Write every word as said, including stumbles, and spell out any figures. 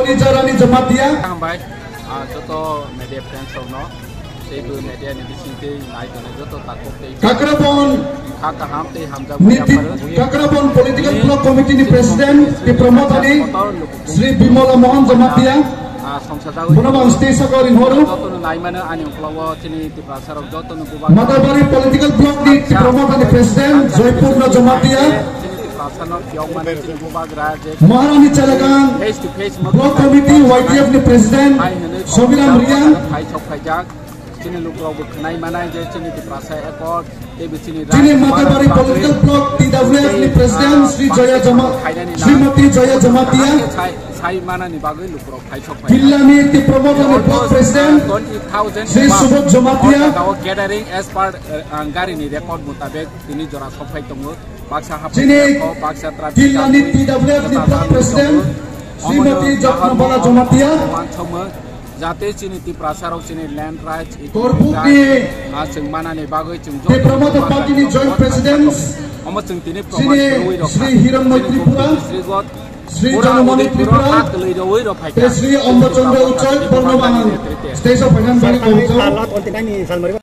Jarani Jamatia. Hambai, ah, joto media friends rokno, teibo media ni bisingtwi nai tongnai joto takhuk tei Kakrabon kha kaham tei hamjak Niti, wngya pharwi. Kakrabon Political Block Committee ni President, Tipra Mothani, Sri Bimola Mohan Jamatia. Ah, songsa jagwi Bono bang stage o ring horo. Jotono naimano ani uklogo chini Tiprasarok jotono bubagra. Madabari Political Block ni Tipra Mothani President, Joypurno Jamatia. Chini Tiprasano phiyokmani chini bubagra je Maharani Chalagang face to face Block Committee, Y T F ni President, Somiram Riang. Phai sok phaijak. Chini lukurokbo khwnai manai je chini Tiprasa Accord, teibo chini Chini Madabari Political Block, T W F ni President, Sri Joya Jama-, Srimati Joya Jamatia. Sai, sai manani bagwi lukurok phai sok phai. Jillani Tipra Mothani Block President, twenty thousand Sri Subodh Jamatia. Gathering as per, uh, ang gari ni record mutabek tini jora sok phai tongo. Baksa hapung Chini baksa traffic Jillani jam, T W F ni Block President, Srimati Jotnabala Jamatia. Jate chini Tiprasarok chini land rights, Korbukni ah, chwng manani bagwi chwng joto Tipra Motha Party ni Joint President, omo chwng tini chini Sri Hiranmoy Tripura, Sri Janamani Tripura, tei Sri Ombo Chandra Uchai Borno Bahang, stage of finance bari kongjo.